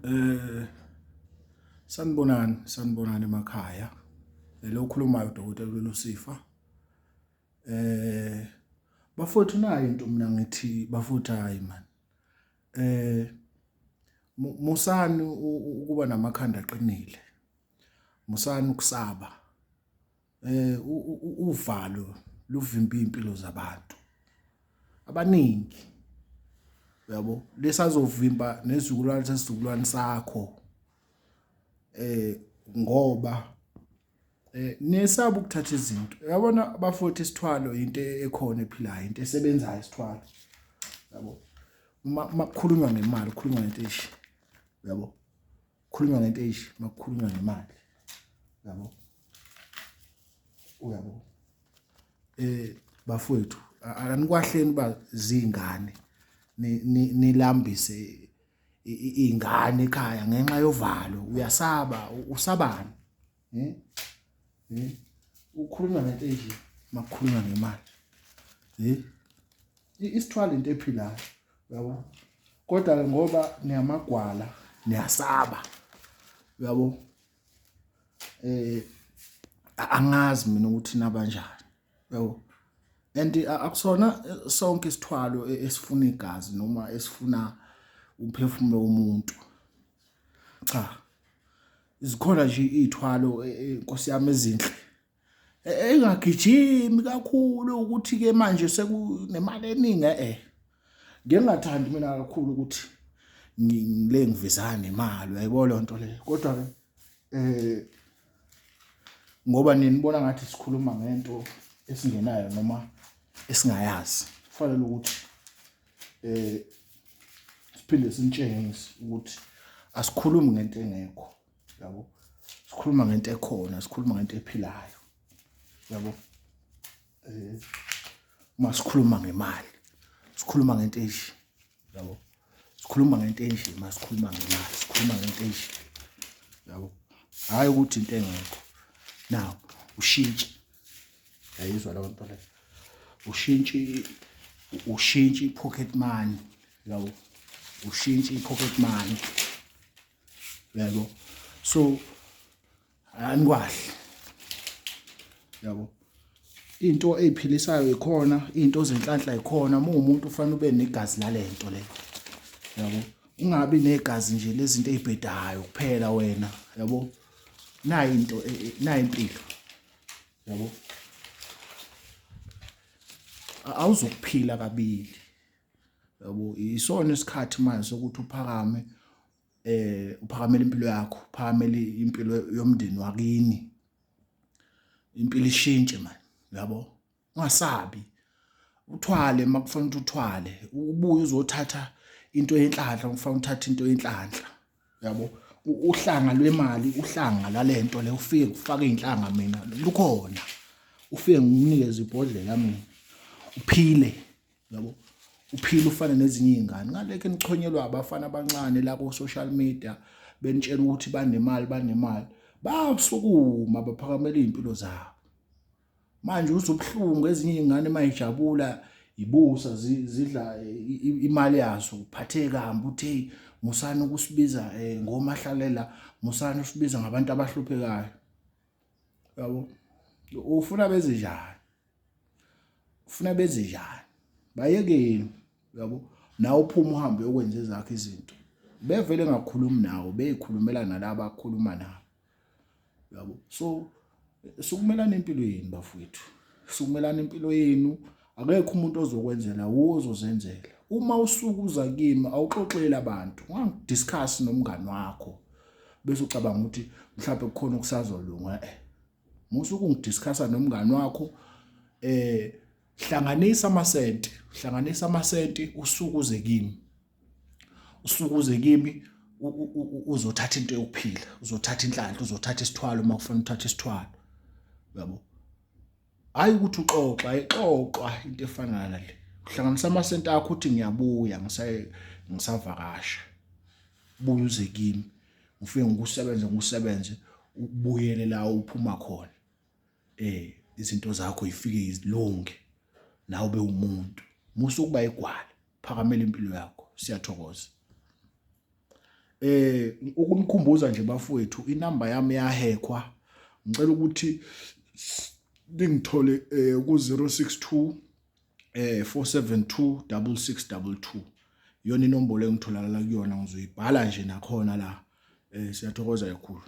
Eh sanibonani, sanibonani emakhaya. Lo okhulumayo uDokotela Lusifa. Eh bafowethu nayo into mina ngithi bafowethu hayi man. Eh musani ukuba namakhanda aqinile. Musani ukusaba. Eh uvalo luvimba impilo zabantu. Abaningi uyabo lesazovimba nezizukulwane sesizukulwane sakho eh ngoba eh nesaba ukuthatha izinto uyabona bafowethu isithwalo into ekhona ephilayo into esebenzayo isithwalo yabo uma kukhulunywa ngemali kukhulunywa ngento eshi yabo Khulunywa ngento eish makukhulunywa ngemali. Yabo. Uyabo. Eh bafowethu anikwahleni uba zingane nilambise ingane ekhaya ngenxa yovalo uyasaba usabani eh eh ukhuluma ngento enje makukhulunywa ngemali eh isithwalo into ephilayo uyabo kodwa ke ngoba niyamagwala niyasaba uyabo eh angazi mina ukuthi nabanjani uyabo and akusona sonke isithwalo e, esifuna igazi noma esifuna umphefumulo womuntu cha zikhona nje iy'thwalo e, e, nkosi yami ezinhle engagijimi kakhulu ukuthi ke manje sekunemali eningi eh ngingathandi mina kakhulu ukuthi ngile ngivezana nemali uyayibona lento le kodwa ke eh ngoba ninibona ngathi sikhuluma ngento esingenayo noma esingayazi kufanele ukuthi eh siphinde sinitshengise ukuthi asikhulumi ngento engekho yabo sikhuluma ngento ekhona sikhuluma ngento ephilayo yabo eh uma sikhuluma ngemali sikhuluma ngento enje yabo sikhuluma ngento enje uma sikhuluma ngemali sikhuluma ngento enje yabo hayi ukuthi into engekho now ushintshe yayizwa leyo nto leyo ushintshe ushintshe i-pocket money yabo ushintshe i-pocket money yabo so anikwahle yabo into eziphilisayo ikhona into zenhlanhla ikhona uma umuntu ufanele ube negazi lalento le yabo ungabi negazi nje lezinto ezibhedayo kuphela wena yabo nayi into e, e, nayi impilo yabo awuzokuphila kabili yabo isona isikhathi manje sokuthi uphakame eh uphakamela impilo yakho uphakamela impilo yomndeni wakini impilo ishintshe manje yabo ungasabi uthwale makufanele ukuthi uthwale ubuye uzothatha into yenhlanhla kufanele uthathe into yenhlanhla yabo uhlanga lwemali uhlanga lalento le ufike kufake inhlanga mina lukhona ufike ngikunikeze ibhodlela mina uphile yabo uphile ufane nezinye izingane ngalekho nichonyelwa abafana abancane la ku social media benitshela ukuthi banemali banemali basukuma baphakamela izimpilo zabo manje uzobuhlungu ezinye izingane mayijabula ibusa zidla imali yazo uphatheke kambi uthi musani ukusibiza eh, ngomahlalela musani usibiza ngabantu abahluphekayo yabo ufuna bezinjani ufuna benze njani bayekeni yabo nawe uphuma uhambe uyokwenza ezakho izinto bevele ngakhulumi nawe beyikhulumela nalaba akhuluma nabo yabo so sukumelana impilo yenu bafowethu sukumelana impilo yenu akekho umuntu ozokwenzela wuwe ozozenzela uma usuke uza kimi awuxoxeli abantu ungangidiscuss nomngani wakho bese ucabanga ukuthi mhlawumbe kukhona okusazolunga eh Musa ukungidiscussa nomngani wakho eh hlanganisa amasenti hlanganisa amasenti usuke uze kimi usuke uze kimi uzothatha into yokuphila uzothatha inhlanhla uzothatha isithwalo uma kufanele uthathe isithwalo uyabo hayi ukuthi uxoxa ayixoxwa into efana nale uhlanganisa amasenti akho uthi ngiyabuya ngisavakasha buya uze kimi ngifike ngikusebenze ngikusebenze ubuyele la uphuma khona eh izinto zakho ifike izilunge nawe ube umuntu musa ukuba igwala phakamela impilo yakho siyathokoza. Ukunikhumbuza nje bafowethu, inamba yami yahekhwa. Ngicela ukuthi ningithole ku 062 472 6622. Iyona inombolo engitholakala kuyona, ngizoyibhala nje nakhona la. Siyathokoza kakhulu.